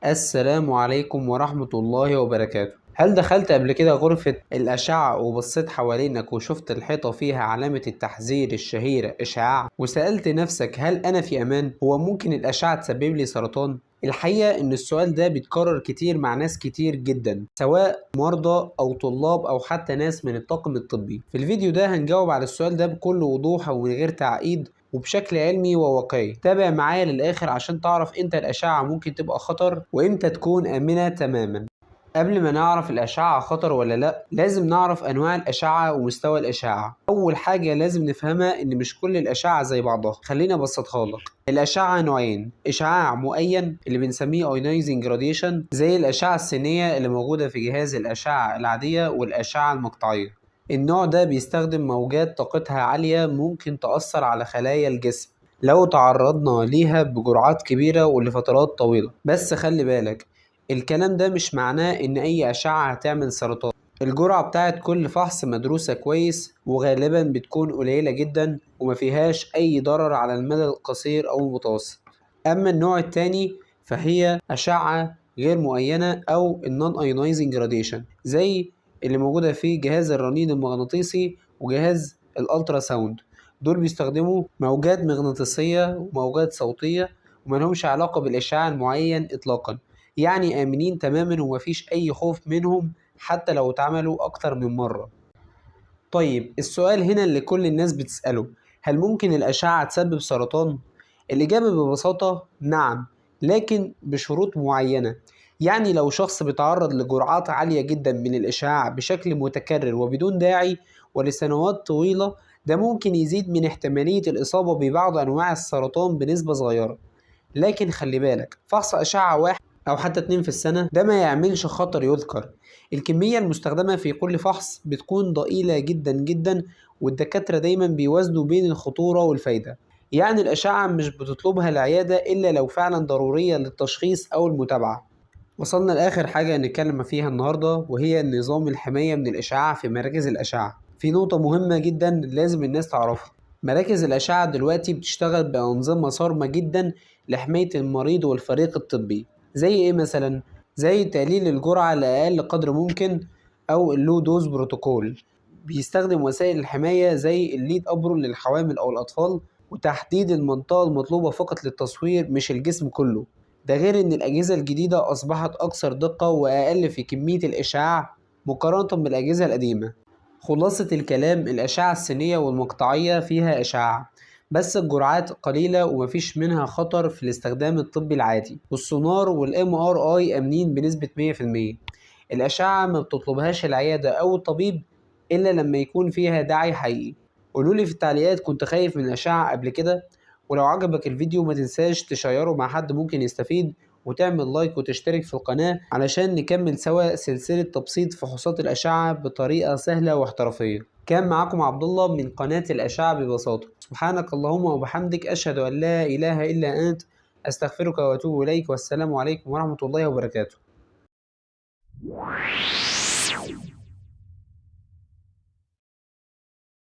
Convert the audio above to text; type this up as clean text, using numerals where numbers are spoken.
السلام عليكم ورحمة الله وبركاته. هل دخلت قبل كده غرفة الأشعة وبصيت حوالينك وشفت الحيطة فيها علامة التحذير الشهيرة إشعاع، وسألت نفسك هل أنا في أمان؟ هو ممكن الأشعة تسبب لي سرطان؟ الحقيقة إن السؤال ده بيتكرر كتير مع ناس كتير جدا، سواء مرضى أو طلاب أو حتى ناس من الطاقم الطبي. في الفيديو ده هنجاوب على السؤال ده بكل وضوح ومن غير تعقيد وبشكل علمي وواقعي. تابع معايا للآخر عشان تعرف امتى الأشعة ممكن تبقى خطر وامتى تكون آمنة تماما. قبل ما نعرف الأشعة خطر ولا لأ، لازم نعرف أنواع الأشعة ومستوى الأشعة. أول حاجة لازم نفهمها إن مش كل الأشعة زي بعضها. خلينا أبسطها لك. الأشعة نوعين: إشعاع مؤين اللي بنسميه ionizing radiation، زي الأشعة السينية اللي موجودة في جهاز الأشعة العادية والأشعة المقطعية. النوع ده بيستخدم موجات طاقتها عالية ممكن تأثر على خلايا الجسم لو تعرضنا ليها بجرعات كبيرة ولفترات طويلة. بس خلي بالك، الكلام ده مش معناه إن أي أشعة هتعمل سرطان. الجرعة بتاعت كل فحص مدروسة كويس وغالبا بتكون قليلة جدا وما فيهاش أي ضرر على المدى القصير أو المتوسط. أما النوع التاني فهي أشعة غير مؤينة أو ال non ionizing radiation، زي اللي موجودة في جهاز الرنين المغناطيسي وجهاز ال ultrasound. دول بيستخدموا موجات مغناطيسية وموجات صوتية وملهمش علاقة بالإشعاع المعين إطلاقا، يعني آمنين تماما ومفيش أي خوف منهم حتى لو اتعملوا أكتر من مرة. طيب السؤال هنا اللي كل الناس بتسأله، هل ممكن الأشعة تسبب سرطان؟ الإجابة ببساطة نعم، لكن بشروط معينة. يعني لو شخص بيتعرض لجرعات عالية جدا من الإشعاع بشكل متكرر وبدون داعي ولسنوات طويلة، ده ممكن يزيد من احتمالية الإصابة ببعض أنواع السرطان بنسبة صغيرة. لكن خلي بالك، فحص أشعة واحد أو حتى 2 في السنة ده ما يعملش خطر يذكر. الكمية المستخدمة في كل فحص بتكون ضئيلة جدا جدا، والدكاترة دايما بيوازنوا بين الخطورة والفايدة. يعني الأشعة مش بتطلبها العيادة إلا لو فعلا ضرورية للتشخيص أو المتابعة. وصلنا لآخر حاجة نتكلم فيها النهاردة، وهي نظام الحماية من الإشعاع في مراكز الأشعة. في نقطة مهمة جدا لازم الناس تعرفها، مراكز الأشعة دلوقتي بتشتغل بأنظمة صارمة جدا لحماية المريض والفريق الطبي. زي إيه مثلا؟ زي تقليل الجرعة لأقل قدر ممكن أو ال low dose protocol. بيستخدم وسائل الحماية زي ال lead apron للحوامل أو الأطفال، وتحديد المنطقة المطلوبة فقط للتصوير مش الجسم كله. ده غير إن الأجهزة الجديدة أصبحت أكثر دقة وأقل في كمية الإشعاع مقارنة بالأجهزة القديمة. خلاصة الكلام، الأشعة السينية والمقطعية فيها إشعاع، بس الجرعات قليلة ومفيش منها خطر في الاستخدام الطبي العادي، والسونار وال MRI آمنين بنسبة 100%. الأشعة ما بتطلبهاش العيادة أو الطبيب إلا لما يكون فيها داعي حقيقي. قولولي في التعليقات كنت خايف من الأشعة قبل كده؟ ولو عجبك الفيديو ما تنساش تشيره مع حد ممكن يستفيد، وتعمل like وتشترك في القناة علشان نكمل سوا سلسلة تبسيط فحوصات الأشعة بطريقة سهلة واحترافية. كان معاكم عبد الله من قناة الأشعة ببساطة. سبحانك اللهم وبحمدك، أشهد أن لا إله إلا أنت، أستغفرك وأتوب إليك، والسلام عليكم ورحمة الله وبركاته.